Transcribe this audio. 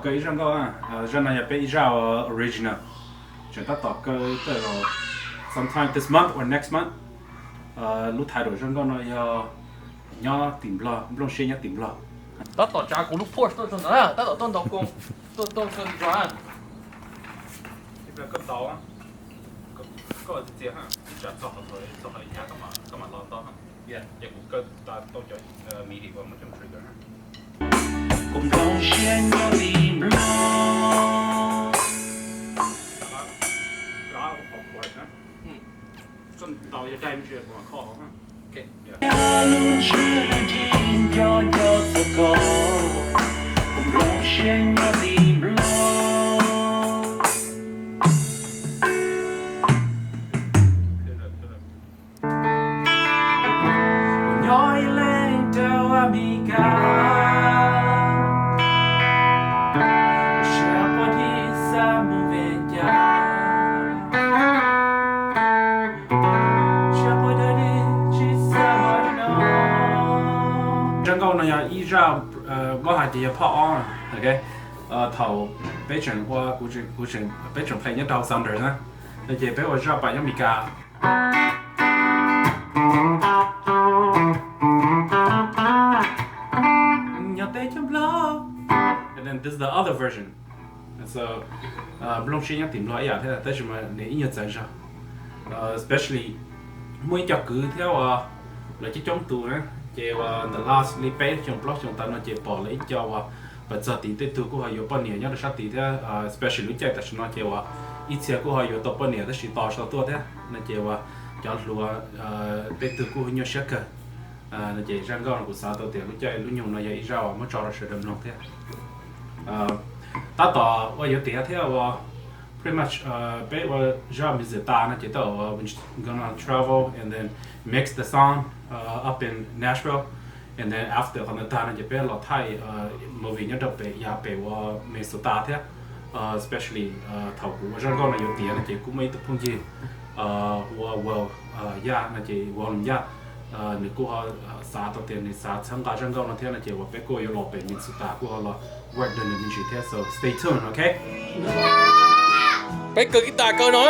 Ib zaj nkauj, zaj no yog peb ib zaj original, tseem tab tom kaw tej zaum sometime this month or next month. Lub title zaj nkauj no yog nyob tim Nplog, nplooj siab nyob tim Nplog. Tab tom tsav kuv lub Porsche tuaj txog ntawd, tab tom tuaj ntaus koo, tuaj tuaj kawg nrov. Koj ntaus, koj txias txias, ib tsam txog qhov, txog qhov ib nyab koj mam los ntau. Ces kuv kaw tau cov MIDI uas muaj coob trigger. Kuv nplooj siab nyob li Nplog. Ntaus yog dai ntsia kuv kho hauv. Lub ntsej lub nrig nco nco txog koj, kuv nplooj siab nyob li Nplog. Kuv nyob ib leeg rau Amelikas, siab quaj dib xav mus ve cas, siab quaj dawb dib tsis xav hov no. Zaj nkauj no yog ib zaj, muab hais tias yog part ob, ok. Thaum peb tseem ua, kuv tseem, peb tseem play nyob rau Sounders na, no ces peb ua zaj pas nyob Amelikas. Nyob teb chaws Nplog. And then this is the other version. So, nplooj siab nyob tim Nplog ib yam thiab tab sis mas nws ib nyuag txawv zog. Especially muaj ib co kwv thiab uas lawv coob coob tus na, ces uas the last li peb xyoo plaub xyoo tas no ces pom lawv ib co uas pab txog tid tej tug kuj ho yuav poj niam nyob rau sab tid thiab, especially lub caij tam sim no ces uas ib txhia kuj ho yuav tau poj niam tab sis tos tsis tau tuaj thiab no ces uas cov hluas tej tug kuj nyuaj siab kawg. No ces zaj nkauj no kuv xav tau tias lub caij lub nyoog no yog ib zaj uas muab tso rau sawv daws mloog thiab. Tab tom ua yuav tiav thiab uas pretty much peb ua zaj music tas no ces tab tom gonna travel and then mix the song up in Nashville, and then after qhov ntawd tag no ces peb los thaij movie nyob rau pem yav pem uas Minnesota thiab. Especially thaum kuv ua zaj nkauj no yuav tiav no ces kuj muaj ib tug phooj ywg hu ua Wow Yaj no ces Wow Yaj, nws kuj ho xav tau tias nws xav txhawb nqa zaj nkauj no thiab no ces uas peb kuj yuav los pem Minnesota kuj ho los work nrog nws me ntsis thiab, so stay tuned, ok. Peb kaw guitar kaw no.